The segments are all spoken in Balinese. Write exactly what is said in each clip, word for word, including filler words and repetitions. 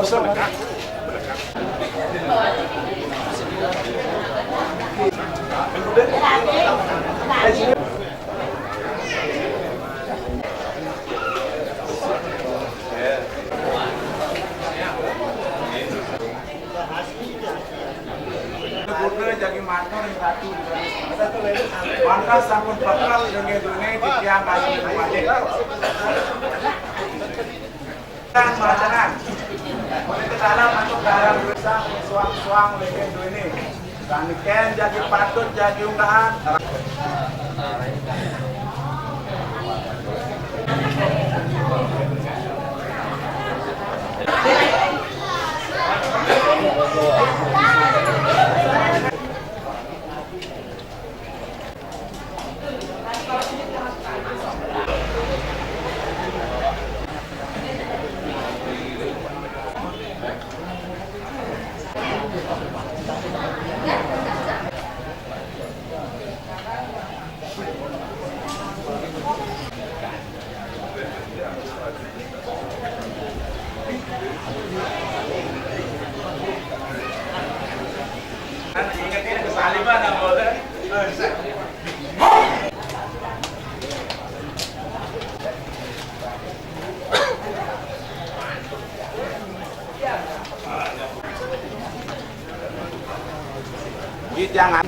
Gubernur jagi matur ring Ratu. Mangka sampun pekal dene-dene titiang kasusun wajib. Kan macangan. Oleh ke dalam atau dalam dosa suang-suang leke duene. Sane ken jagi patut jagi unggahan. Jangan.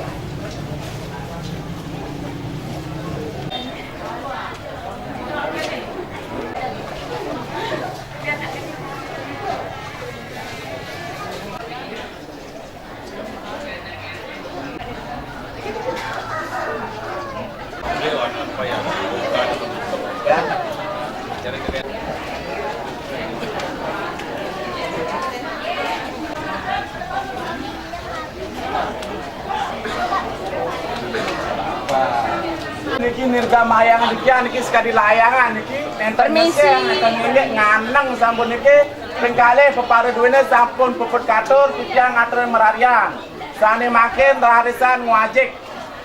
Niki nirga mahyang dikian niki sekadi layangan niki nenten. Permisi. Nenten ngindik nganeng sampun niki. Ping kalih pepara duene sampun puput katur titiang ngatur mararian. Sane mangkin rarisan ngwajik.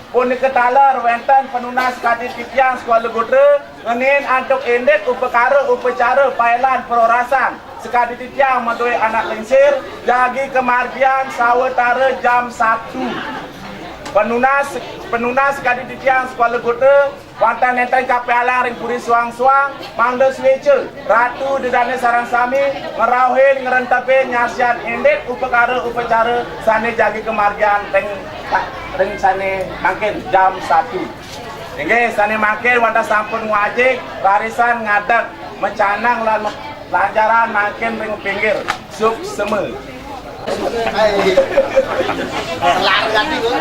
Punika taler wenten penunas kadi titiang Sekolah Gotra ngenin antuk indik upakara upacara paelan perorasan sekadi titiang madue anak lingsir jagi kemargian sawatara jam satu. Penunas penunas kadi titiang Sekolah Gotra wantah nenten kapealang ring puri suang-suang, mangda sueca, Ratu Ida Dane sareng sami ngrauhin ngrentepin nyarsian indik upakara upacara sane jagi kamargiang ring, ring sane mangkin jam satu. Inggih, sane mangkin wantah sampun ngwajik, rarisan ngadeg, macanang lan lancaran mangkin ring pinggir. Suksema. Hai. Lari ati, Bu.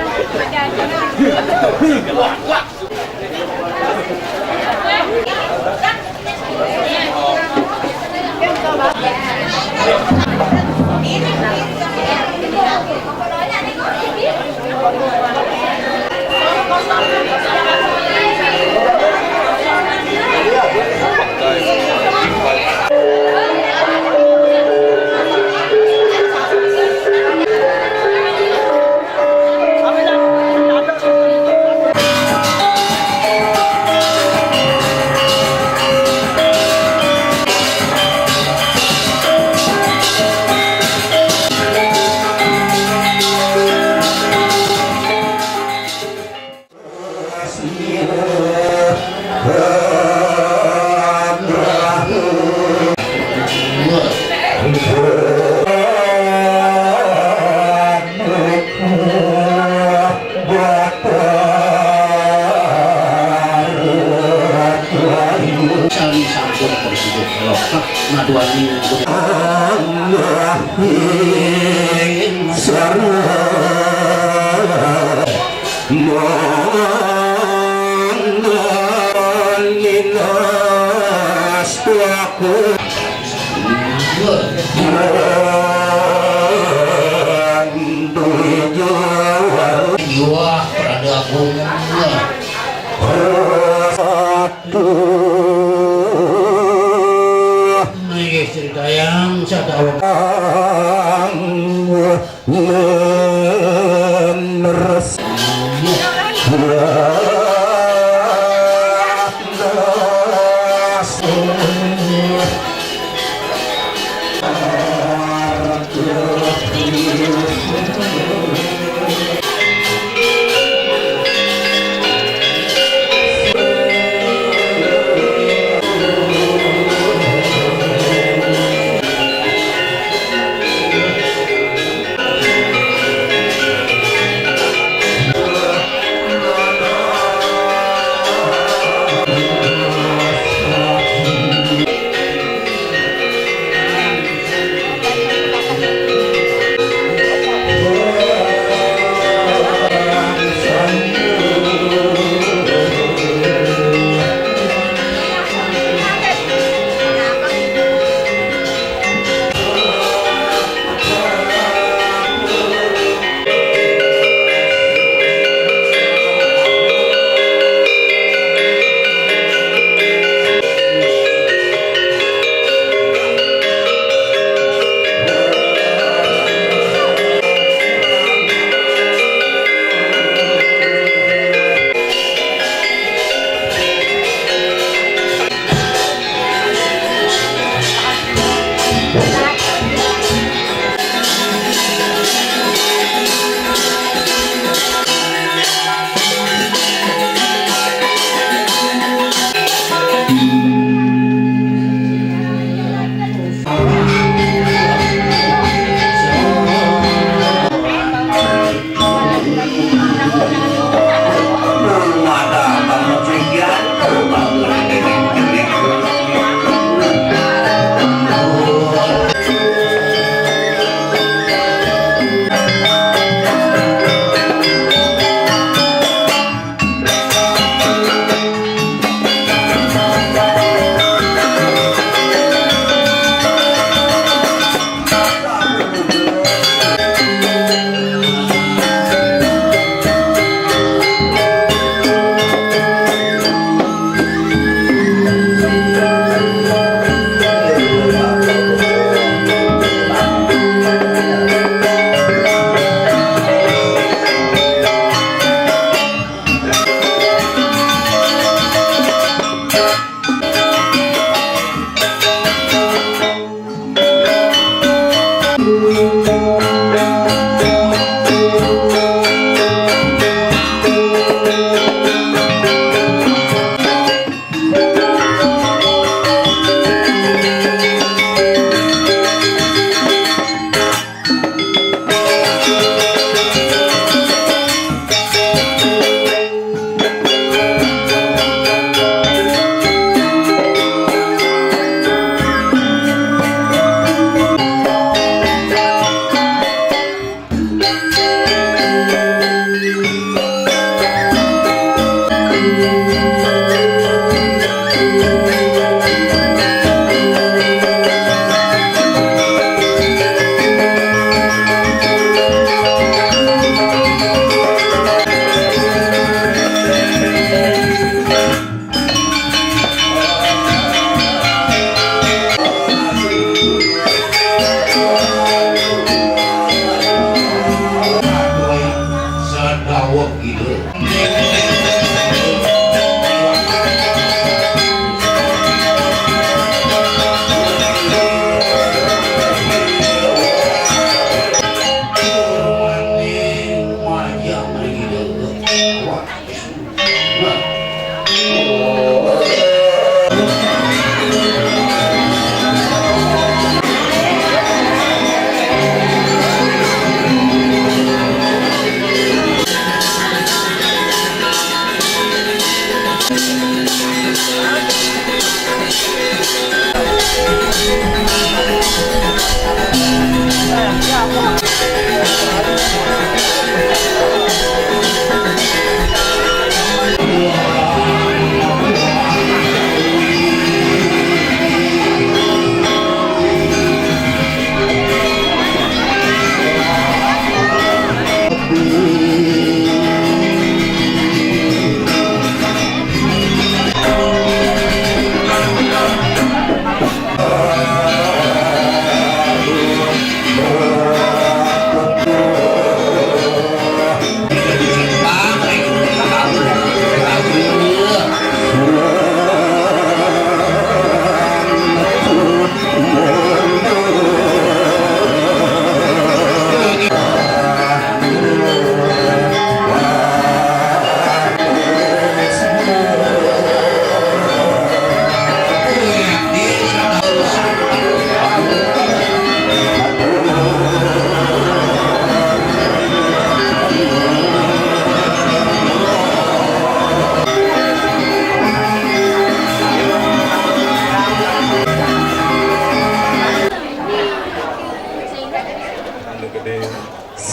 Sami sampun bersidik lokah ngaduani. Wah, Prada Agung. Nggih, critayang sadawet.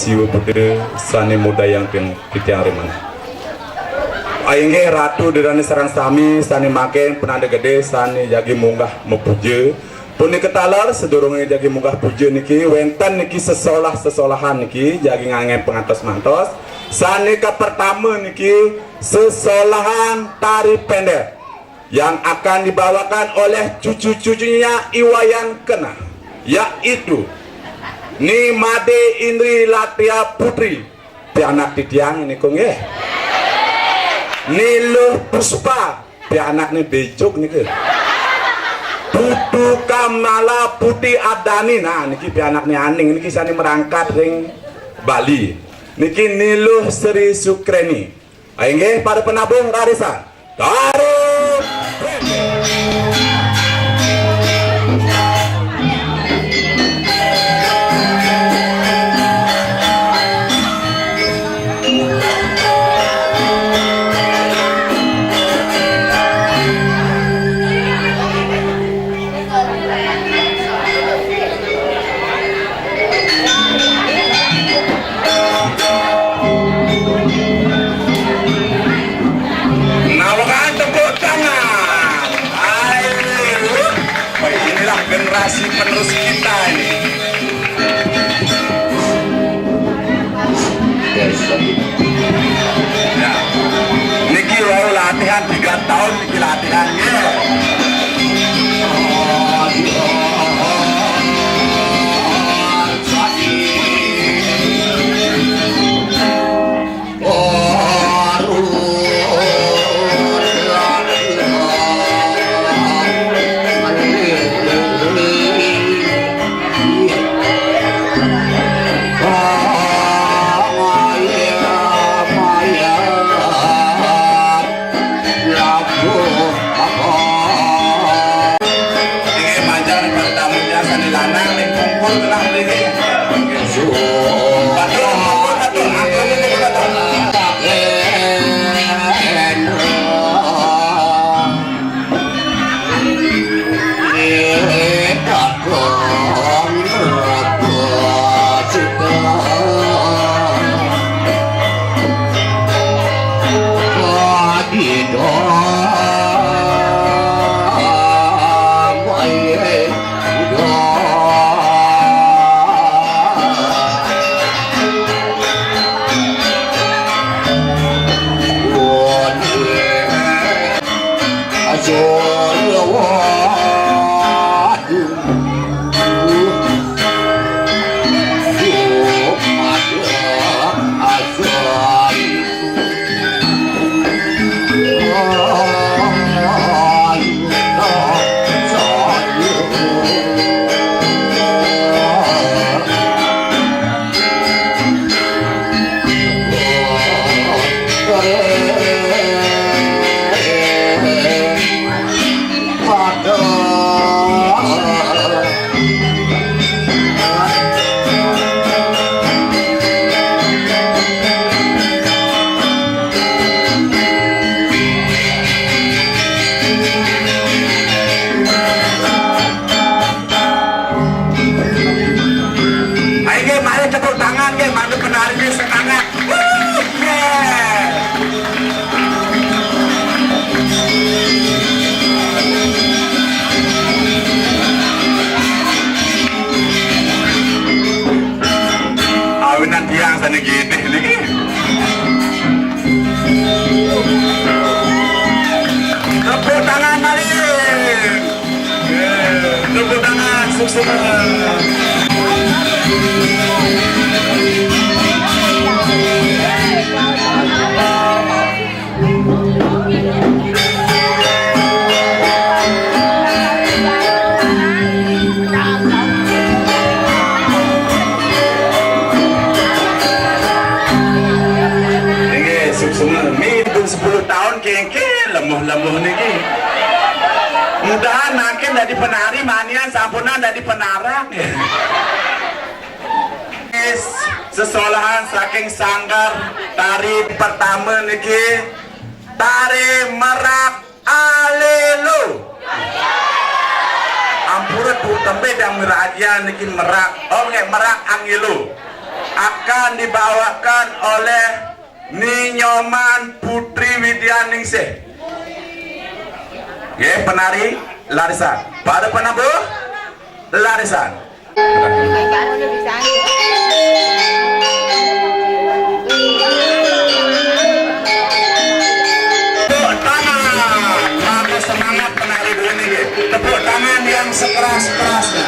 Siwa Buddha sané modayang titiang rimana. Inggih Ratu Ida Dané sareng sami sané mangkin penanda gedé sané jagi munggah mapuja. Punika taler sadurungé jagi munggah puja niki wénten niki sesolah-sesolahan niki jagi nganggén pangantos-mantos. Sané kapertama niki sesolahan tari pendek yang akan dibawakan oleh cucu-cucunya I Wayan Kena, yaitu Ni Madé Indri Latria Putri, pianak titiang niku nggih. Ni Luh Puspa, pianak Ni Béjuk niku. Putu Kamala Putih Ardani, nah niki pianak Ni Aning niki sané merangkat ring Bali. Niki Ni Luh Sri Sukreni. Inggih para penabuh rarisang. Tarik. Nawegang tepuk tangan. Tepuk tangan ke, bantu penari semangat. Wuh, yeah. Awinan tiang sana gini niki. Tepuk tangan malih. Tepuk tangan, sukses. Nggih, suksma. Mipun sepuluh tahun kengken lemuh-lemuh niki. Mudahan makin dadi penari, manian sampunan dadi penarak. Sesolahan saking sanggar tari pertama niki, tari merak Alelo. Ampura tu tembe dang meraja niki merak. Oh, nggih, merak Angelo. Akan dibawakan oleh Ni Nyoman Putri Widianingsih. Nggih, penari larisan. Para penabuh larisan. Tepuk tangan. Maka semangat penari dulu nih, nggih. Tepuk tangan yang sekeras-kerasnya.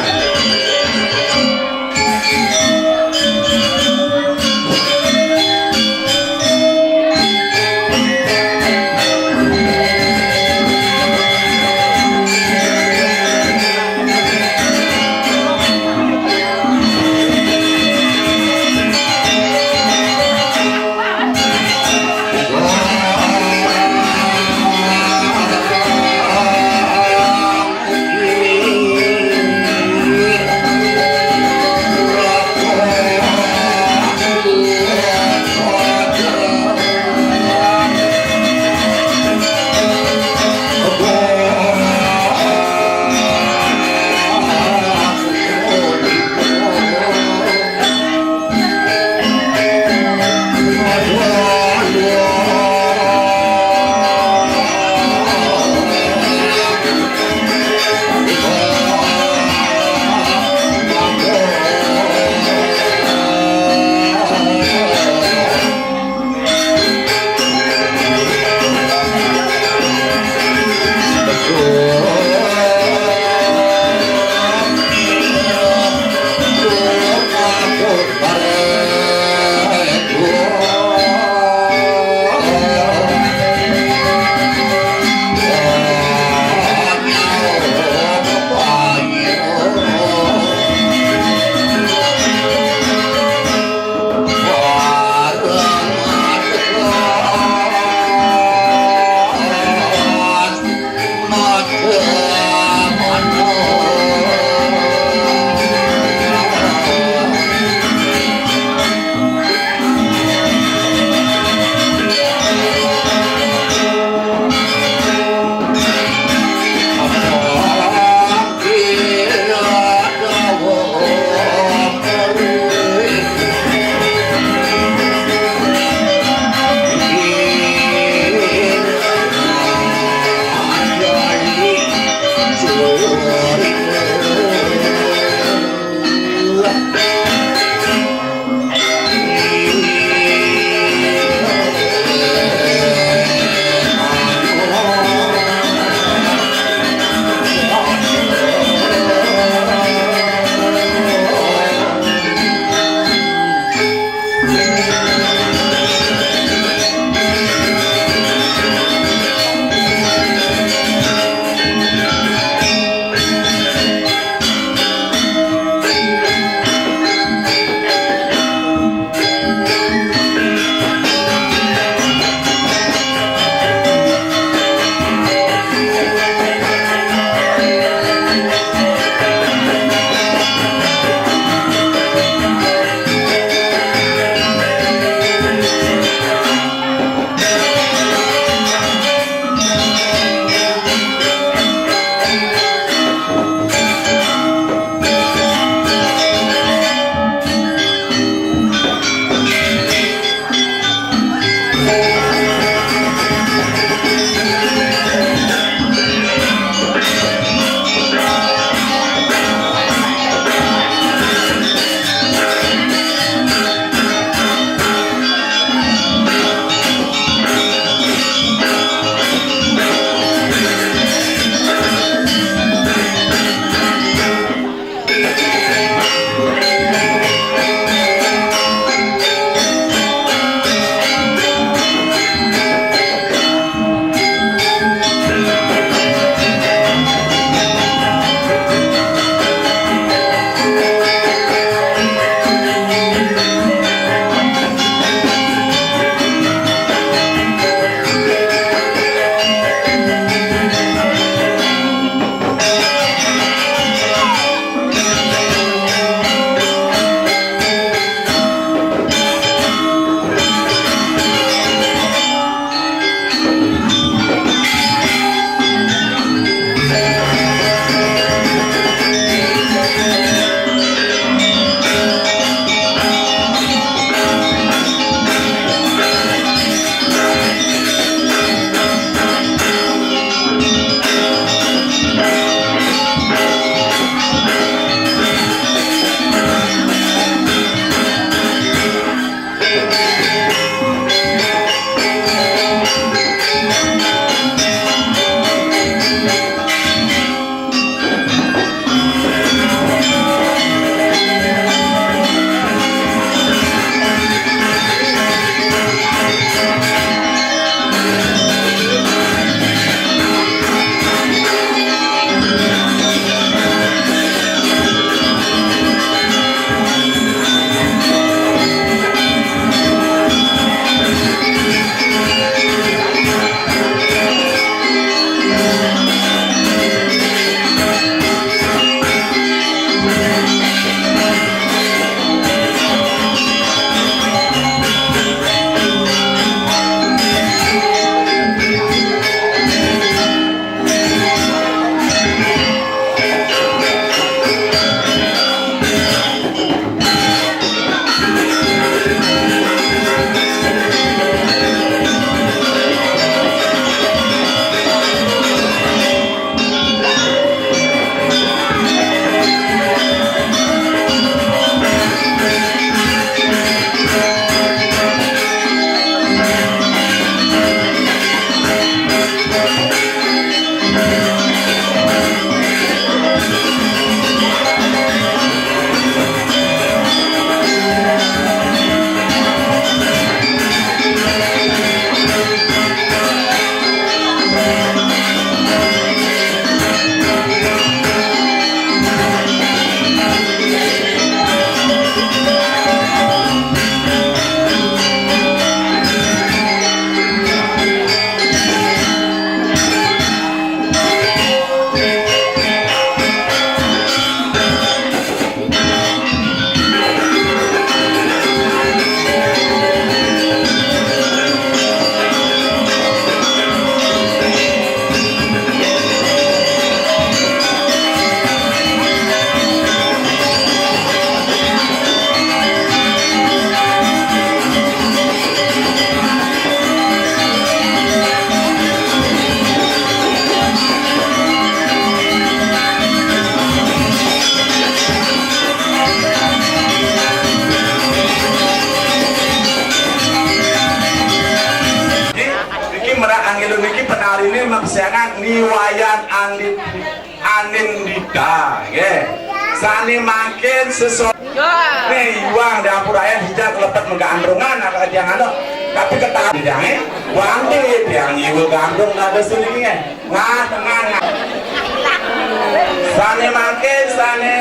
Jangan Ni Wayan Andit Anindita, nggih. Sane mangkin seso-, nih, iwang dapur ayah hijak lepet megandrungan, agak tiang anu. Tapi ketahuan tiange, wangke tiang ibu gandrung nada sini, nggih. Nah, tengah, nah. Sane mangkin, sane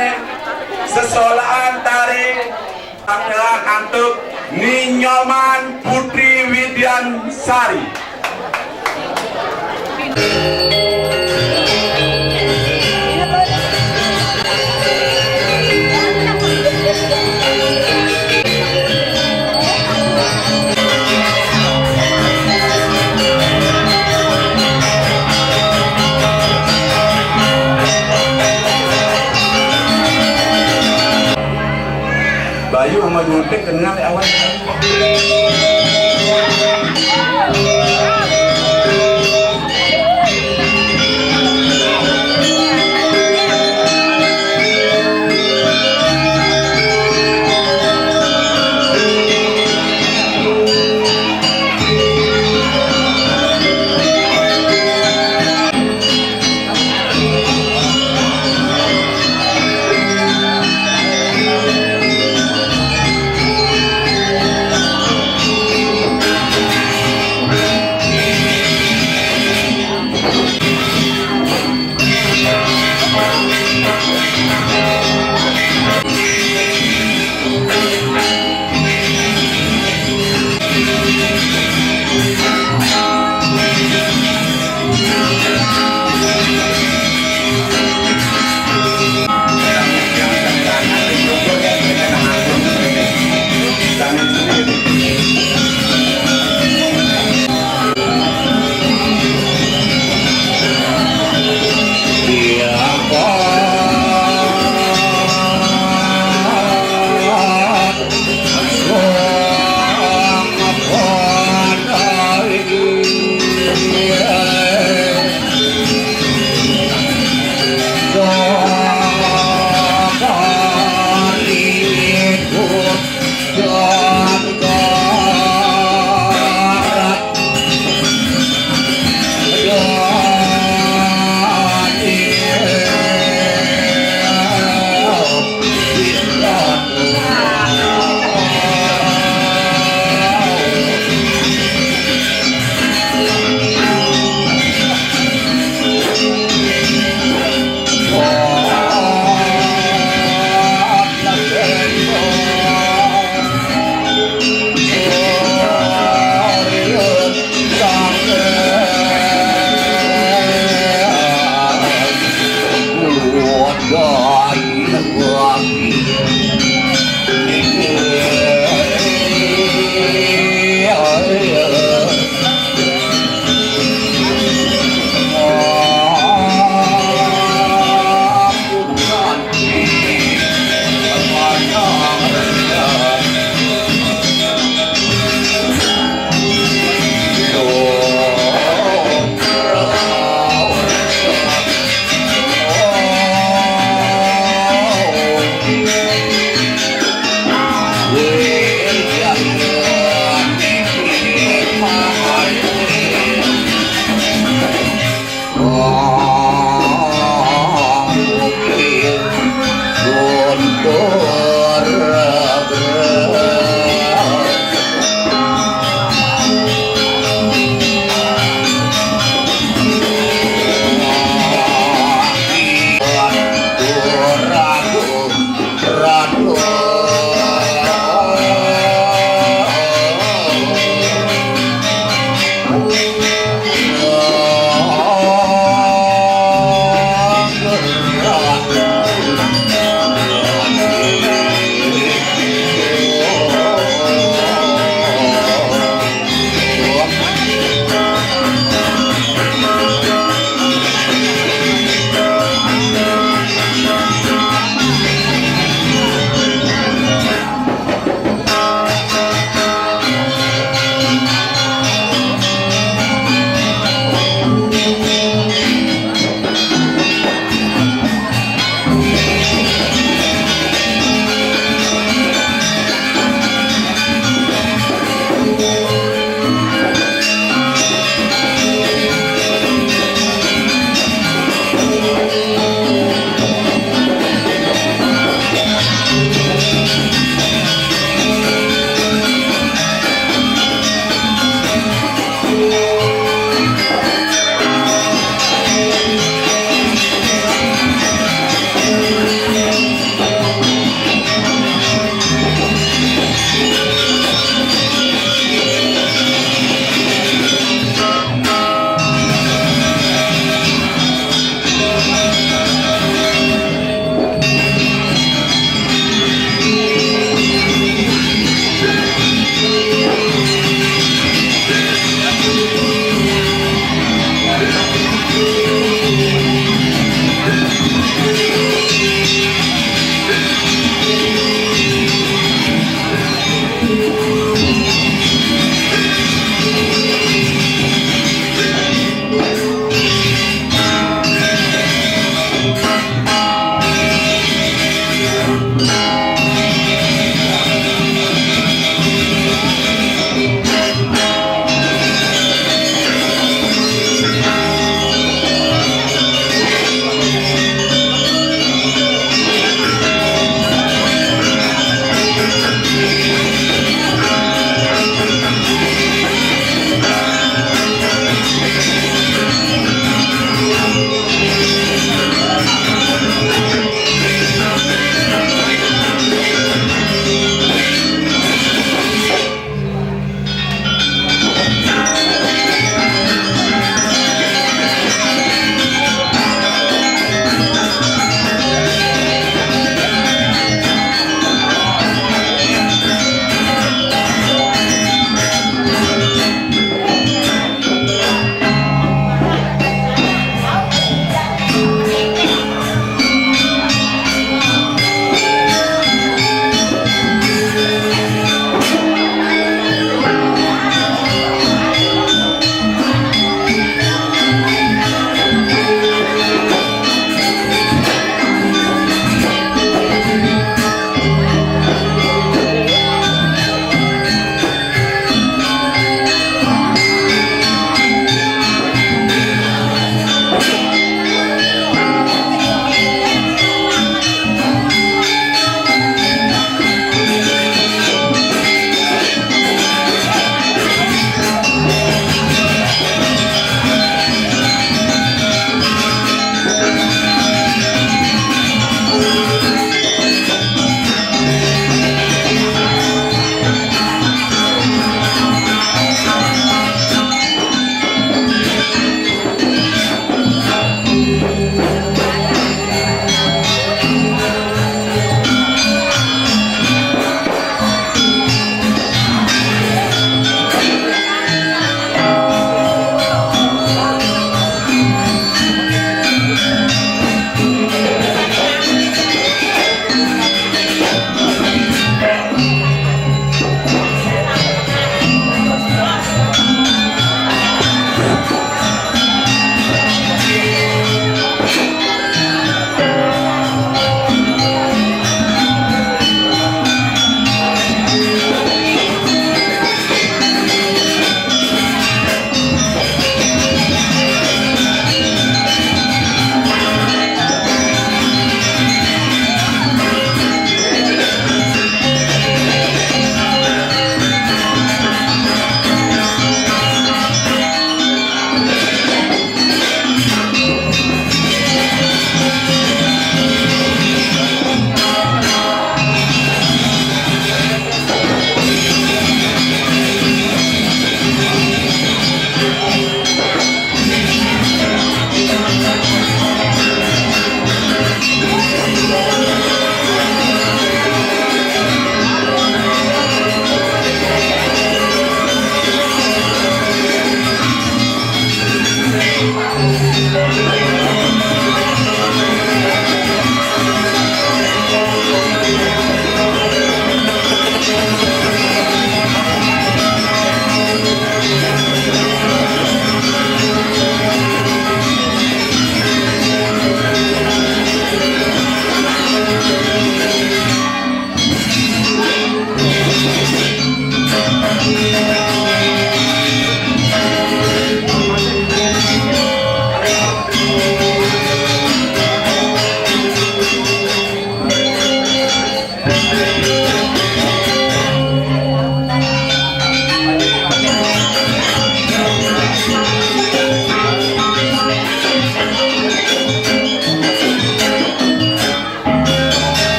sesolaan tari adalah antuk Ni Nyoman Putri Widiansari. Bayu sama Nyontek kenal ya, awan.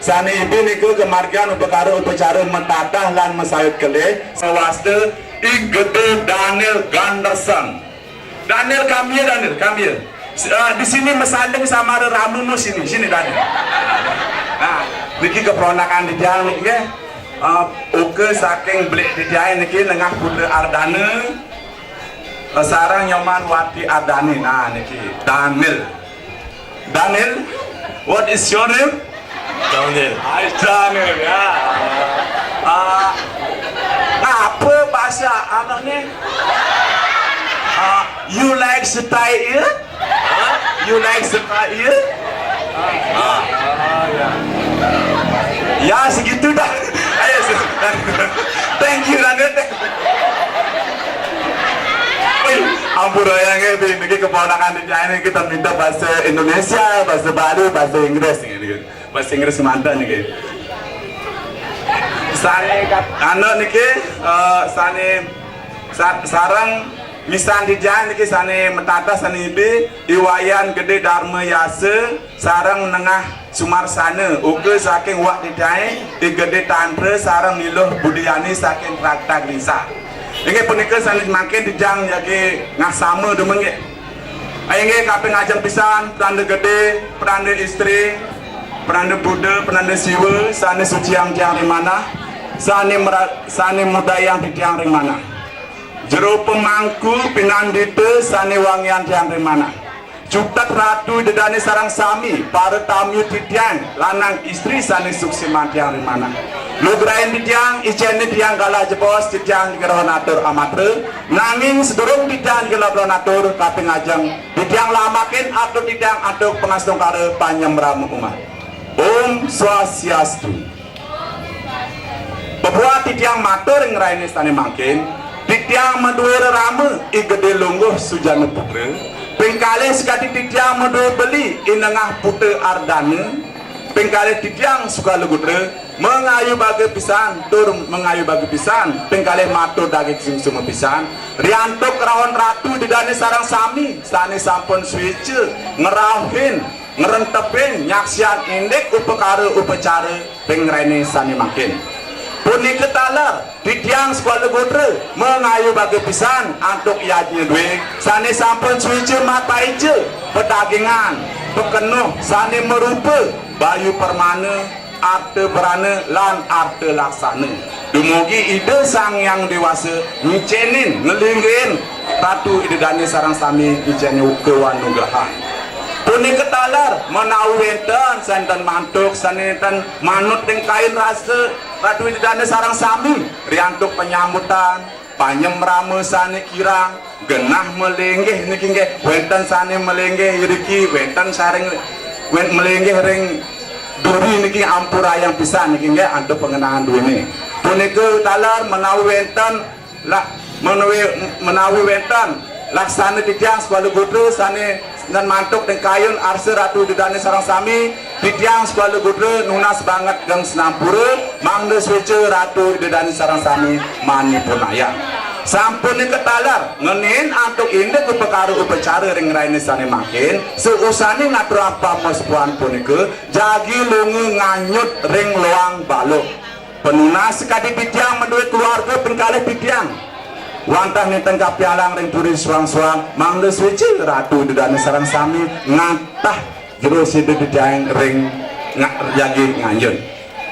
Sané ibi nika kamargiang upakara upacara matadah lan masayut kelih. Sawasta I Gede Daniel Gunderson. Daniel, come here, Daniel, come here. S-, eh, di sini masanding sama Rama mu sini, sini, Daniel. Nah, niki keponakan titiang niki nggih. Eh, uga saking beli titiang niki Nengah Putra Ardana, eh, sareng Nyoman Wati Ardani. Nah, niki Daniel. Daniel, what is your name? Daniel. Hi, Daniel, ya. Ah, apa bahasa anak ni? Ah, you like stay here? Huh? You like stay here? Ah. Ya, segitu dah. Ayo, se-, thank you, Daniel. Wih, ampura ya, nggih, niki keponakan titiang niki ten minta bahasa Indonesia, bahasa Bali, bahasa Inggris, nggih. Bahasa Inggris manten niki. Sané kat-, anu niki, eh, sané sa-, sareng misan titiang niki sané matadah sané ibi, I Wayan Gede Darma Yasa, sareng Nengah Sumarsana, uga saking wak titiangé, I Gede Tantra sareng Niluh Budiyani saking Trakta Gelingsah. Inggih punika sané mangkin titiang jagi ngasama dumun nggih. Inggih kaping ajeng pisan, penanda gede, penanda istri, penanda Buddha, penanda Siwa, sané suciang tiang ring manah, sané mera-, sané mudayang titiang ring manah. Jero pemangku pinandita sané wangian tiang ring manah. Cutet Ratu Ida Dané sareng sami, para tamiu titiang, lanang istri sané suksiman tiang ring manah. Lugrain titiang, icéné tiang galah jebos, titiang ngrauh atur amatra, nanging sadurung titiang ngrauh atur, kaping ajeng, titiang lamakin atur titiang antuk pangastungkara panyembrama umat. Om Swastiastu. Pabuat titiang matur ing rahiné sané mangkin, titiang madué rerama I Gedé Lungguh Sujana Putra, ping kalih sakadi titiang madué beli I Nengah Putra Ardana, ping kalih titiang Sukala Gutra, mangayu baga pisan, tur mangayu baga pisan, ping kalih matur daging sungsum pisan, riantuk rahon Ratu Ida Dané sareng sami, sané sampun suéca ngrauhin, ngrentepin, nyaksian indik upakara upacara ring rahiné sané mangkin. Punika taler, titiang Sukala Gutra, mangayu baga pisan antuk yadnya dué, sané sampun suéca mataica, padagingan, pakenuh, sané marupa, bayu permana, arta brana, lan arta laksana. Dumugi Ida Sang Hyang Déwasa ngicénin, nglinggihin Ratu Ida Dané sareng sami ngicénin kawanugrahan. Punika taler menawi wénten, wénten mantuk sané nénten manut ring kayun rasa Ratu Ida Dané sareng sami, riantuk panyambutan, panyembrama sané kirang, genah malinggih niki nggih, wénten sané malinggih iriki, wénten saring wén-, malinggih ring duri niki ampurayang pisan niki nggih antuk pangenangan duéné. Punika taler menawi wénten la-, menawi, menawi wénten laksana titiang Sukala Gutra sané nénten mantuk ring kayun arsa Ratu Ida Dané sareng sami, titiang Sukala Gutra nunas banget geng sinampura, mangda suéca Ratu Ida Dané sareng sami manipurnayang. Sampunika taler, ngenénin antuk indik upakara upacara ring rahiné sané mangkin, sausané ngaturang pamasepuhan punika, jagi lunga nganyut ring loang baluk. Panunas sakadi titiang madué keluarga ping kalih titiang. Wantah nénten kapialang ring puri soang-soang, mangda suéca Ratu Ida Dané sareng sami ngatah jero sida titiang ring nga-, jagi nganjun.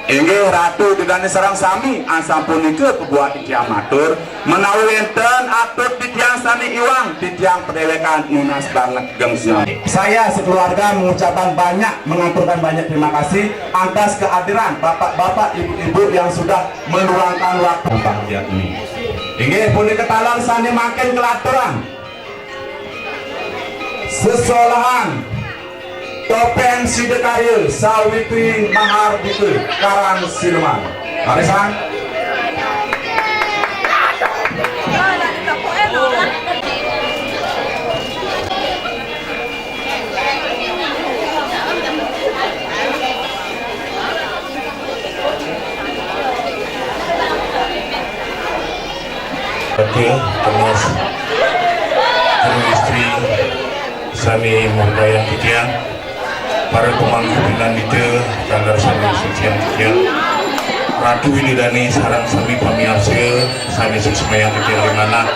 Inggih Ratu Ida Dané sareng sami, asapunika pabuat titiang matur, menawi wénten atur titiang sané iwang, titiang padéwékan nunas banget geng sami. Saya sekeluarga mengucapkan banyak, mengaturkan banyak terima kasih atas kehadiran bapak-bapak, ibu-ibu yang sudah meluangkan waktu. Bapak Yatni. Inggih punika taler sané mangkin kalaturang. Sesolahan Topeng Sidakarya Sawitri Mahardika Karang Siluman. Arisan. Oke, terus juru istri sami murkayang titiang. Para pamangku pinandita, taler sami sucian titiang. Ratu Widodari sareng sami pamiarsa sami suksmayang titiang ring manah.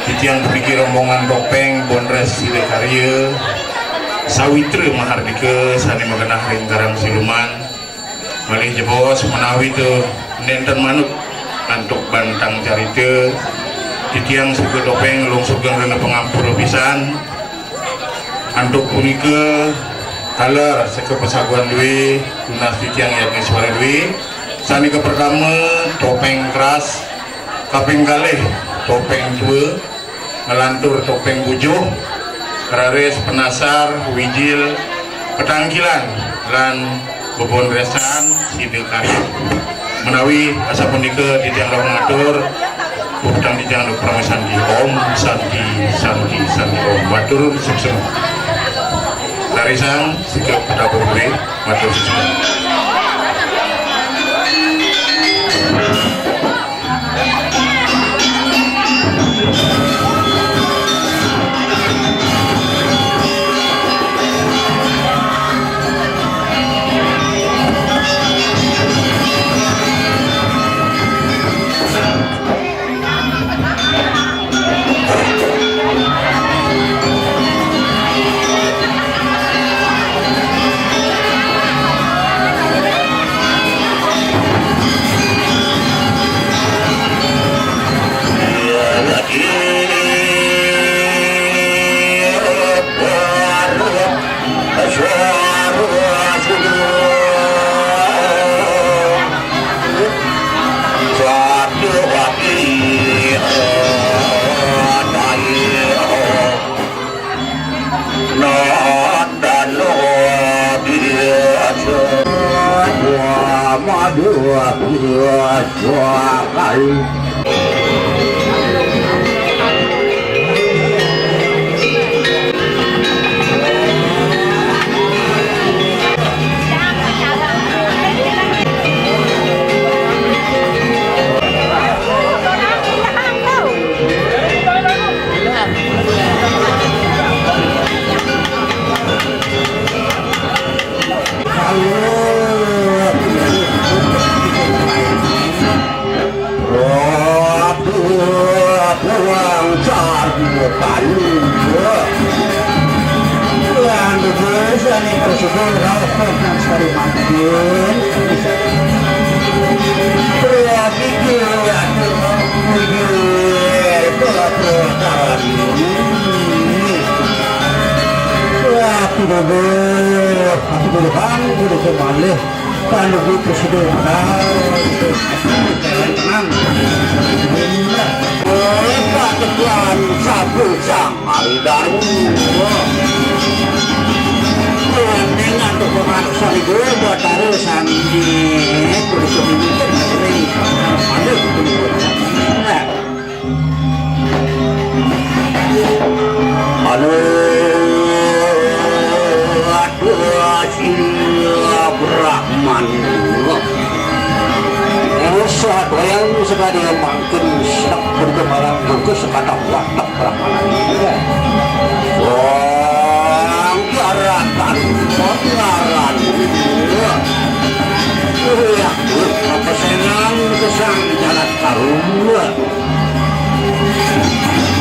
Titiang puniki rombongan Topéng Bondrés Sidakarya, Sawitra Mahardika sané magenah ring Karang Siluman. Malih jebos menawi to nénten manut antuk bantang carita, titiang Sidakarya Topéng nglungsur geng rena pangampura pisan. Antuk punika taler seka pasaguan dué, tunas titiang Yatneswara dué. Sané kapertama, Topéng Keras, kaping kalih, Topéng Tua, nglantur Topéng Bujuh, raris Penasar, Wijil, Petangkilan, lan Bebondresan Sidakarya. Menawi asapunika titiang rauh ngatur, puputang titiang antuk parama santi. Om Santi, Santi, Santi Om. Matur suksma. Rarisang sida pitabuh dué, matur suksma. Atuh, atuh, malih. Panuju prasida. Tenang. Patepuan sapu sang Ayu Darma. Kuning antuk pemangsa ibu Batara Sandi. Kudu kuning ring. Aduh, kudu kuning. Anu, aduh, Sila Brahman. Musa doyan sekadi mangkin sedek bergemarang juga sekata watak Brahman. Wong garakan pengaran. Iya, apa senang kesang jalan karuan.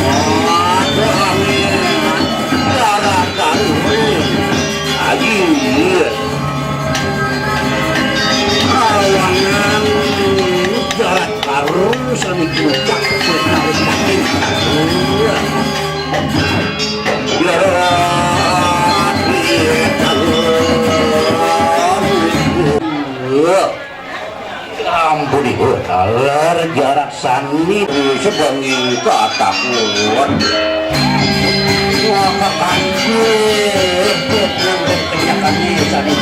Waduh, amin. Darah karuan. Aji. Kawangan darah karuan sami puncak. Darah karuan. Ampun ibu, taler jarak sami sebangi katakuan. Maka kanjeng, penyakannya sani.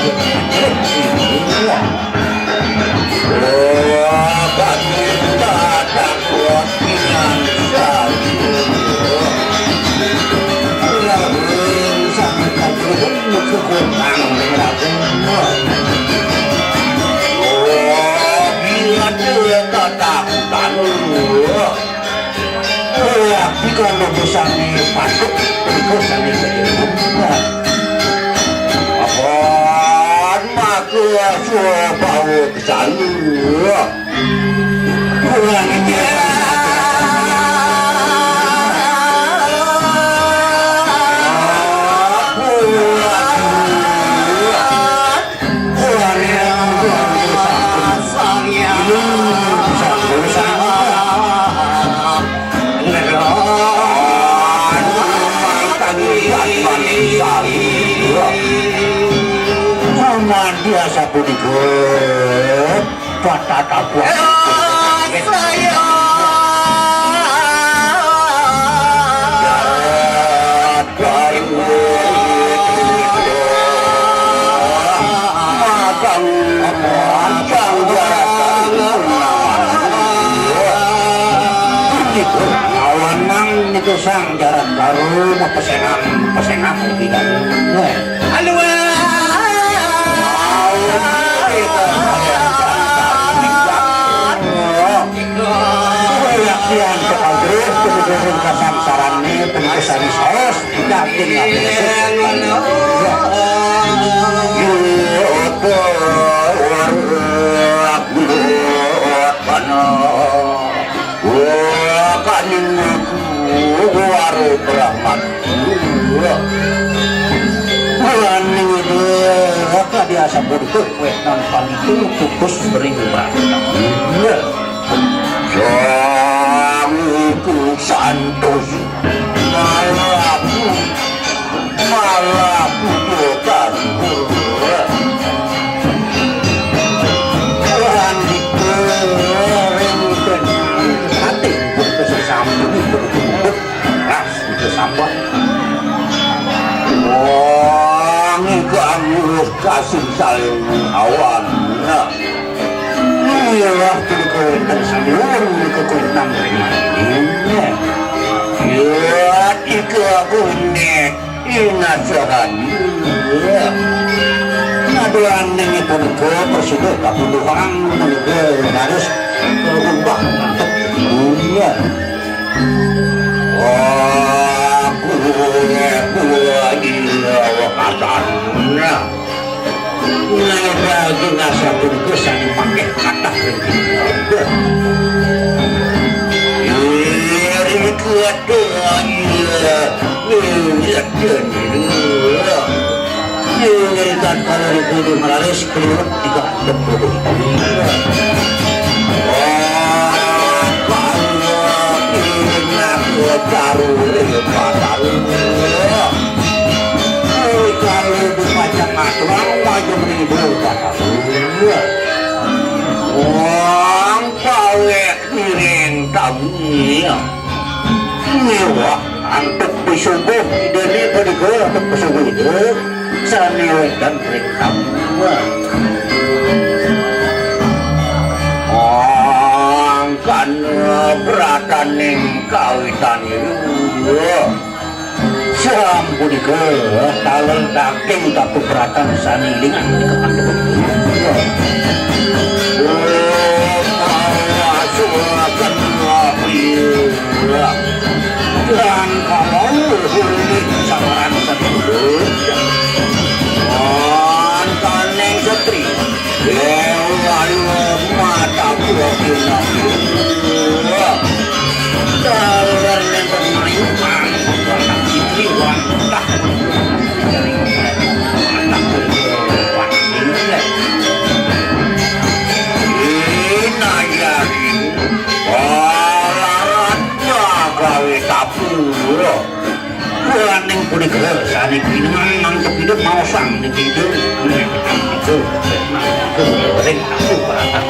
Wah, kanjeng katakuan dengan sani. Lalu sani kanjeng kekuatan. Tapi kalau bisa nih patut, itu sami kejadian. Wah. Kurang ini. Kurang ini. Kurang ini. Sama dia sapunika patatapuan. Awanang niku sang jaran karo pesengan, pesengan tidak. Wah. Aduh. Yakian kepalih, kemudian kasangsaran ini, penulisan saos, daging, Wah, kaning aku, waro berahmat. Wah. Kaning itu, kadi asa berikut, weh, nang panitu, kukus beribu batang. Iya. Sang iku santos. Malah aku, malah aku dotan. Lanjut ring ati, sesampun itu. Ras itu sambah. Wong iku angus kasing saling awan. Nah. Iya, waktu dikawinkan sambil orang dikawinkan ring ini. Iya, iku aku nek inasahan. Iya. Aduh, aneh punika, prosedur kapuluhan punika harus berubah. Iya. Aku, aku, gila, wakasan. Nah, daging asa bungkus sing pakai kata. Iri kuat, iya, iya, iya. Iri kan kalau di kudu melaris, keliwat tiga. Wong pawek ngiring tamu. Mewah antuk pisuguh idene punika, antuk pisuguh ide sane wedan ring tamu. Angkana brataning kawitan iru. Sampunika taler daging kapupratan sane ilingan nika antuk. Lan kalau ulih sawaran sedulur, mantaning setri, lewayu mata buah pinang. Dalan nenten merimpang, watak sitri wantah. Inayari, walarat gawe tapura. Kuaning punika sane pinengang mantuk idup maosang niki idup. Ning aku ring aku barang.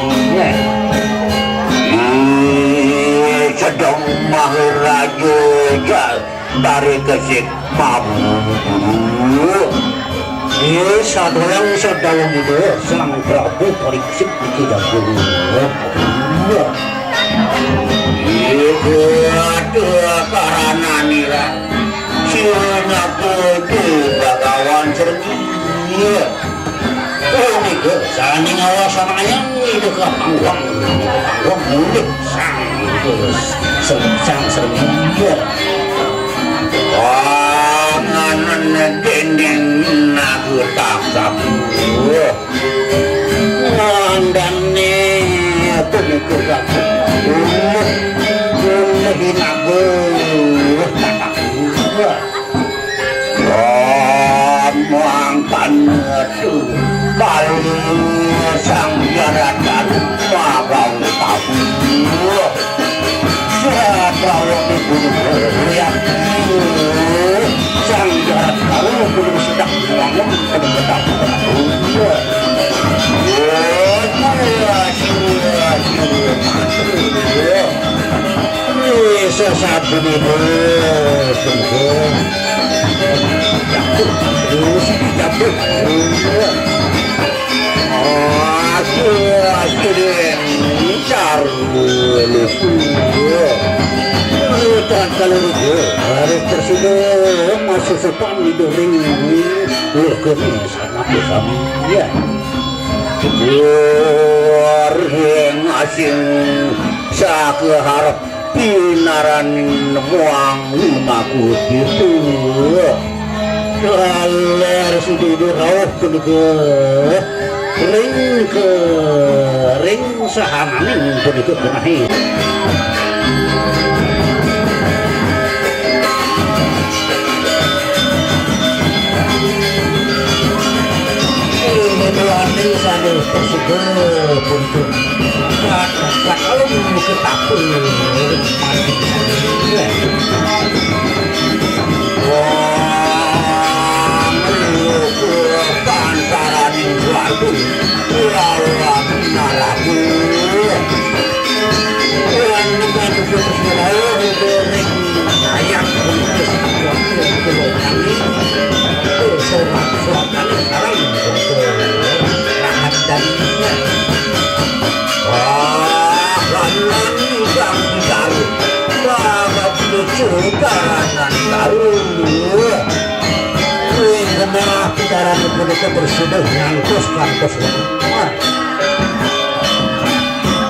Sedang Maharaja Jal dari Kesik Mabu. Sadayang sadayang ida Sang Prabu Pariksit niki daging. Iya. Iku ada karananira. Sira nyakuti Bagawan Srenggi. Iya. Oh, nika sane ngawasanayang ida ka panggung. Panggung mulih sang, sang Srenggi. Iya. Panganan dening Naga Taksabu. Ngandane Mangkana kali Sang Jarat Karu magang tabu. Siapa yang dibunuh? Ya, Sang Jarat Karu belum sedang membangun, belum sedang membangun. Ya, ya, ya, ya, ya. Wis, sesat bener. Jatuh terus, jatuh terus. Aduh, aduh, deh. Ntar dulu. Ntar kalau itu harus tersudah masuk sepan di doring. Wih, kami sana, kami. Ya. Warga asing sakeharep pinaraning muang lumaku ditu. Laler sududu rauh punika ring ke ring sahananing punika genahe. Ing Déwané sané persuda punten. Kakalem ketapel mati. Wah, melu pantaraning watu lawan naraku. Lan nembang susu-susu laut, goreng ayam, bungkus, wakil, kulo kami. Sorak-sorak kami sekarang, rahat dan ingat. Wah, lanang ingkang bicara, babat lucu, karangan tahu. Kuwi genah bicarane punika bersudah ngantos-ngantos lemah.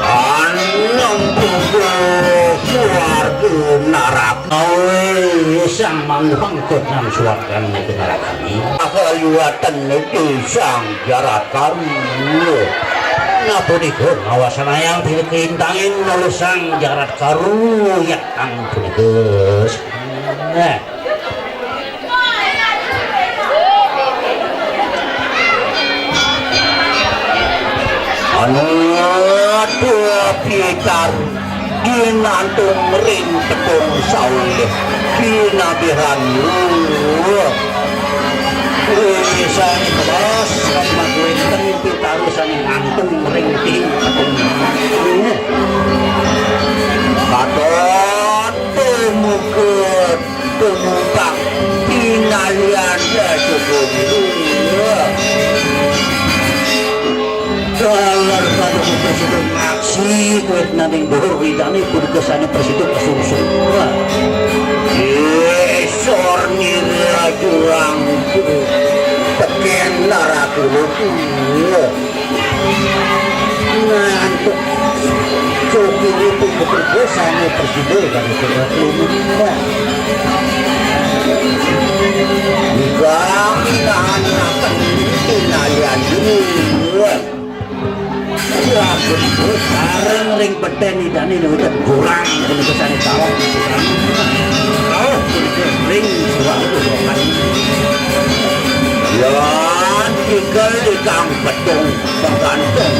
Anang tunggu keluarga naraka. Awe, sang manguhang kotnang suargan itu narakani. Akaliwatan itu sang jarat karu. Napunika ngawasanayang diri kelintangin oleh sang jarat karu, ya, ang punika. Nah. Anu pitar ginantung ring tepung saweh pinabihan. Wisan kelas kalimat wenten pitaru sane ngantung ring tepung. Katon tumuka Tumpak pinalian ya cukup. Dalar pada kita sudah ngaksi kuat naning bohor widane pun kesane persitu kasungsung. Isor nira jurang teken naraku. Nah, antuk coki itu bekerja sama presiden dari sebuah klinik. Nah, juga nahan akan tinalian dulu. Ya, betul. Sekarang ring beten idane niku jurang punika sane tawang. Tawang punika ring suwah. Ya, tikel ikang petung penggantung.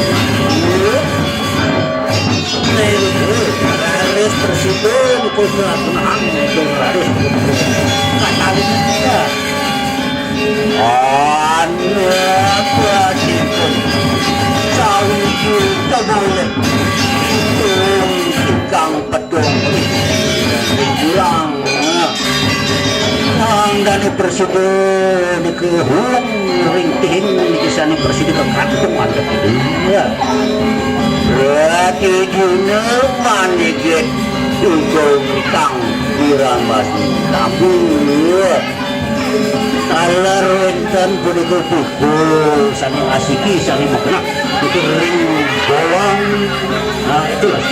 Niku raris presiden kudu tenang, raris katawi. Anak pradipun sawiji tebulek. Ingkang peduli. Bilang. Nang dane prasida nika hulang ring tihing niki sane prasida kakantung antep. Iya. Berarti dina manigit dukung kang diramasi tabu. Taler wenten punika buku sane asiki sane magenah ring bawang. Nah, itulah.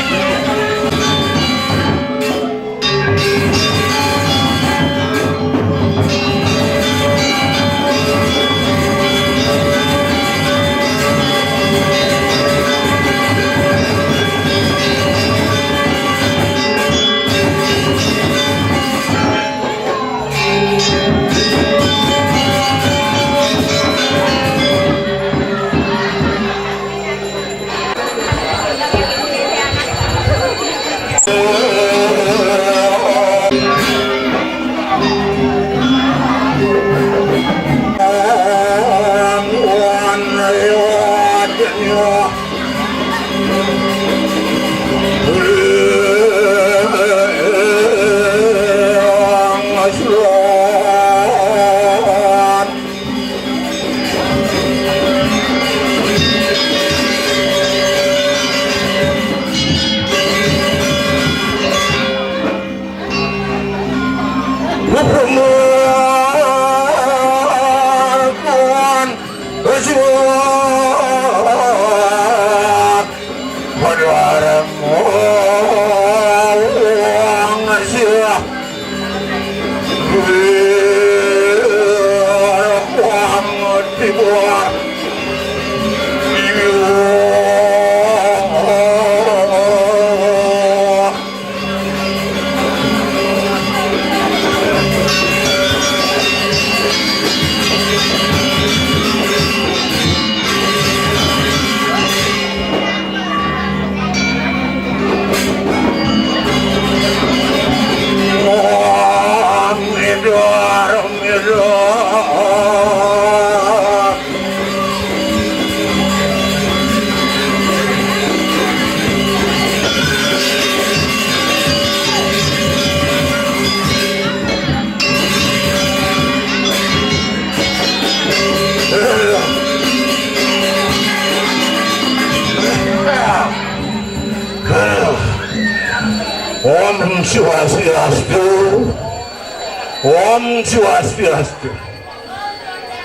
Om Swastiastu.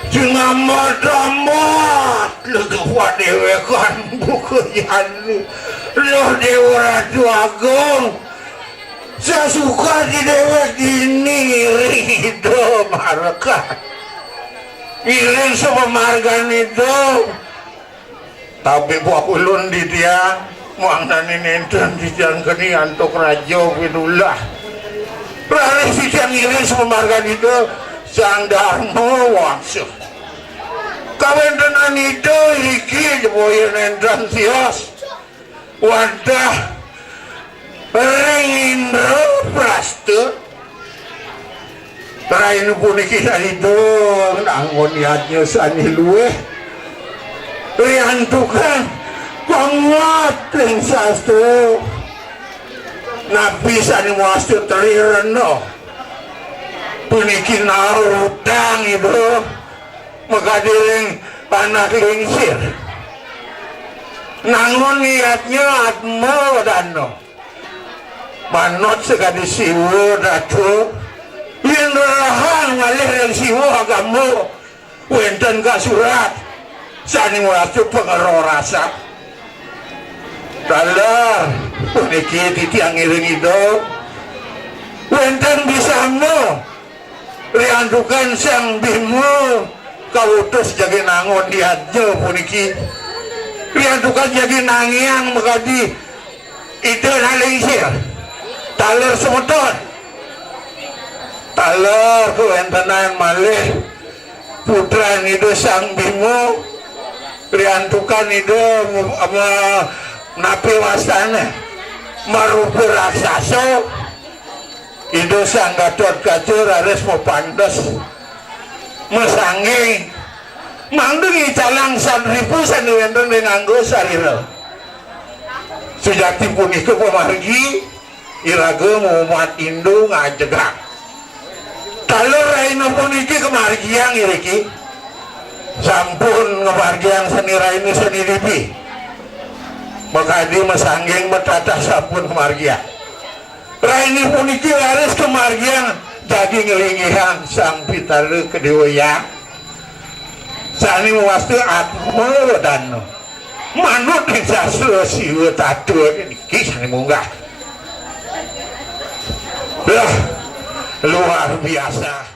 Sing amat-amat lega padéwékan buka jani. Loh Déwa Ratu Agung. Sasuka di déwék dini ngiring ida mareka. Ngiring sapamargan ida. Tapi buah ulun di tiang, muang nani nénten titiang keni antuk raja pinulah. Raris titiang ngiring sapamargan ida, Sang Darma Wangsa. Kawéntenan ida iriki boya nénten sios. Wadah ring Indraprasta. Raina puniki sané ida nangun yadnya sané luih. Riantukan panguat ring sastra. Napi sané mawasta Tri Rena. Puniki naur utang ida makadi ring anak lingsir. Nangun yadnya Atma Wadana. Manut sakadi Siwa Datu, yén rerehang ngalih ring Siwa Agama, wénten kasurat sané mawasta pangrereh rasa. Taler puniki titiang ngiring ida. Wénten bisama riantukan Sang Bima kautus jagi nangun yadnya puniki. Riantukan jagi nangiang makadi ida nalingsir. Taler semeton. Taler kawéntenan malih putran ida Sang Bima. Riantukan ida me-, me-, napi wastané? Marupa raksasa. Ida Sang Gatotkaca raris mapandes masangging mangda ngicalang Sang Ripu sané wénten ring angga sarira. Sujati punika pamargi iraga mumat indu ngajegang. Taler raina puniki kamargiang iriki. Sampun ngamargiang seni raina seni dipi. Makadi masangging matatah sampun kamargiang. Raina puniki raris kamargiang jagi nglinggihang Sang Pitara Kadéwa Hyang. Sané mawasta Atma Wadana. Manut ring sastra Siwa Tattwa niki sané munggah. Lah, luar biasa.